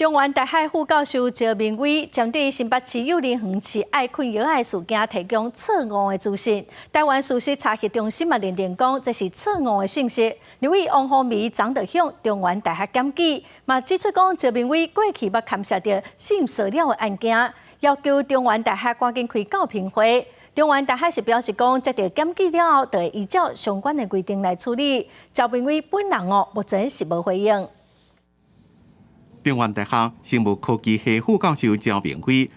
中原大學副教授趙明偉針對新北市幼兒園飼愛困藥的事件提供錯誤的資訊。台灣事實查核中心嘛認定講這是錯誤的信息。立委王鴻薇昨就向中原大學檢舉，嘛指出講趙明偉過去捌牽涉著性騷擾的案件，要求中原大學趕緊開教評會。中原大學是表示講，接到檢舉了後，就會依照相關的規定來處理。趙明偉本人哦，目前是無回應。中原大學生物科技系副教授趙明偉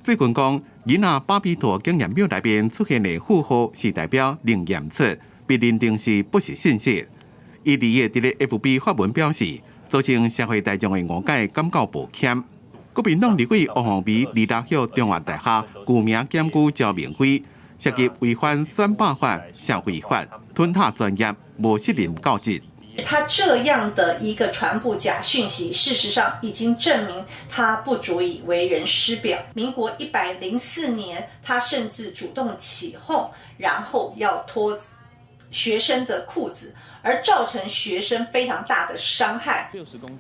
最近講，囡仔巴比妥檢驗表內面出現的負號是代表零驗出，被認定是不實信息。伊佇咧 FB 發文表示，造成社會大眾的誤解，感到抱歉。國民黨立委王鴻薇二六向中原大學具名檢舉趙明偉，涉及違反選罷法、社會法，吞塔專業，無適任教職。他這樣的一個傳播假訊息，事實上已經證明他不足以為人師表。民國104年，他甚至主動起鬨，然後要脫學生的褲子，而造成學生非常大的傷害。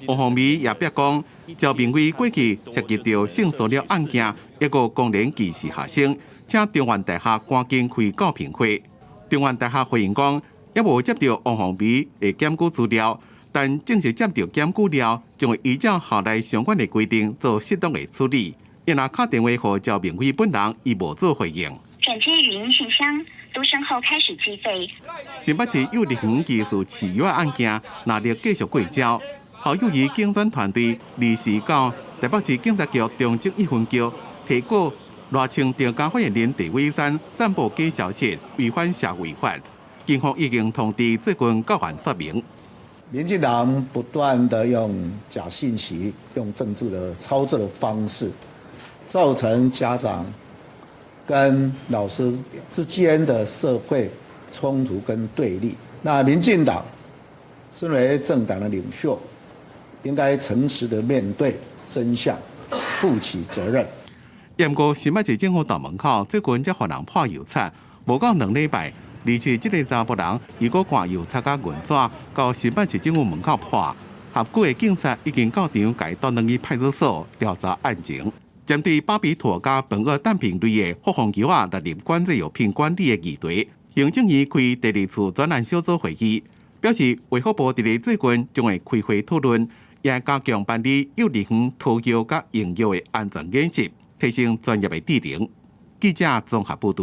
王鴻薇也表講，趙明偉過去涉及到性騷擾案件，抑閣公然歧視學生，請中原大學趕緊開教評會。中原大學回應講，猶無接到王鴻薇的檢舉資料，但正式接到檢舉了，將會依照校內相關的規定做適當的處理。伊若敲電話予趙明偉本人，伊無做回應。轉接語音信箱，嘟聲後開始計費。新北市幼兒園疑似飼藥案件，若欲繼續過招，侯友宜競選團隊24號台北市警察局中正一分局提告賴清德佮發言人鄭偉山散布假消息，違反社會法。警方已經通知最近到案說明。民進黨不斷的用假信息、用政治的操作的方式，造成家長跟老師之間的社會衝突跟對立。那民進黨身為政黨的領袖，應該誠實的面對真相，負起責任。不過新北市政府大門口最近才予人潑油漆，無夠2禮拜。而且這个查埔人伊閣掛油漆佮銀紙到新北市政府門口潑，合區的警察已經到場，共伊帶轉去派出所調查案情。針對巴比妥佮苯二氮平類的複方藥仔納入管制藥品管理的議題，行政院開第二次專案小組會議，表示衛福部佇咧最近將會開會討論，也加強辦理幼兒園塗藥佮用藥的安全演習，提升專業的智能。記者綜合報導。